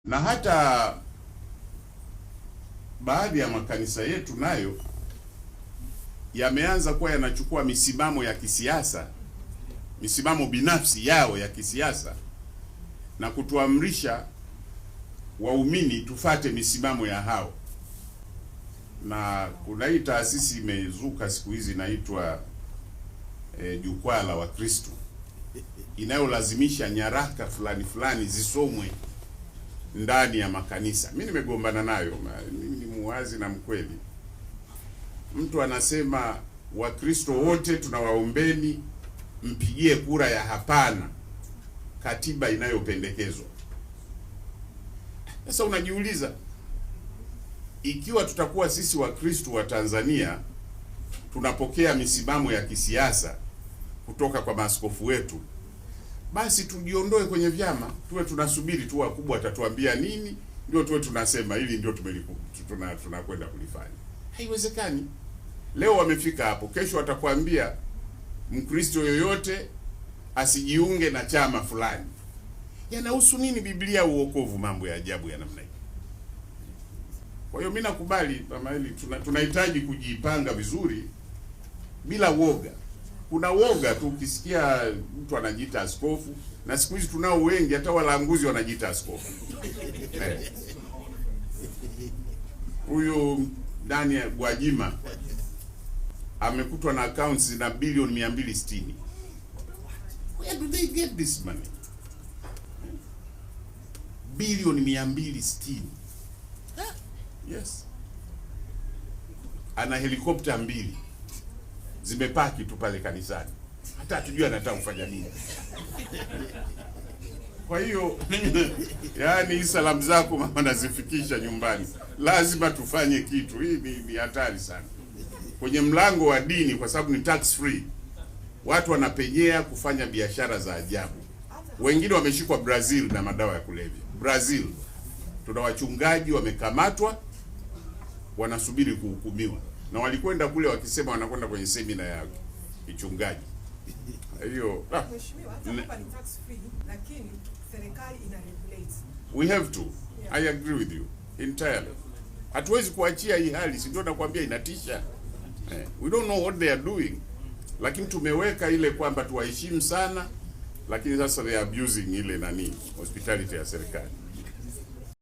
Na hata baadhi ya makanisa yetu nayo yameanza kuwa yanachukua misimamo ya kisiasa, misimamo binafsi yao ya kisiasa, na kutuamrisha waumini tufate misimamo ya hao. Na kuna hii taasisi imezuka siku hizi inaitwa Jukwaa la Wakristo, inayolazimisha nyaraka fulani fulani zisomwe ndani ya makanisa. Mimi nimegombana nayo, mimi ni muwazi na mkweli. Mtu anasema, "Wakristo wote tunawaombeni mpigie kura ya hapana katiba inayopendekezwa." Sasa unajiuliza, ikiwa tutakuwa sisi Wakristo wa Tanzania tunapokea misimamo ya kisiasa kutoka kwa maaskofu wetu, basi tujiondoe kwenye vyama, tuwe tunasubiri tu wakubwa watatuambia nini, ndio tuwe tunasema hili ndio tunakwenda kulifanya. Haiwezekani. Leo wamefika hapo, kesho watakwambia Mkristo yoyote asijiunge na chama fulani. Yanahusu nini Biblia, uokovu? Mambo ya ajabu ya namna hii. Kwa hiyo mimi nakubali, Mama Eli, tunahitaji kujipanga vizuri bila woga. Kuna woga tu ukisikia mtu anajiita askofu, na siku hizi tunao wengi, hata walanguzi wanajiita askofu. Eh. Huyu Daniel Gwajima amekutwa na accounts zina bilioni 260. Where do they get this money? Bilioni 260. Yes. Ana helikopta mbili zimepaki tu pale kanisani, hata hatujui anataka kufanya nini. Kwa hiyo yaani, hii salamu zako mama nazifikisha nyumbani, lazima tufanye kitu. Hii ni hatari sana kwenye mlango wa dini, kwa sababu ni tax free. Watu wanapenyea kufanya biashara za ajabu. Wengine wameshikwa Brazil na madawa ya kulevya. Brazil tuna wachungaji wamekamatwa, wanasubiri kuhukumiwa, na walikwenda kule wakisema wanakwenda kwenye semina ya kichungaji. Hiyo ah, Mheshimiwa, hata hapa ni tax free, lakini serikali ina regulate. We have to. I agree with you entirely. Hatuwezi kuachia hii hali, si ndio nakwambia inatisha. Eh, we don't know what they are doing, lakini tumeweka ile kwamba tuwaheshimu sana, lakini sasa they are abusing ile nani hospitality ya serikali.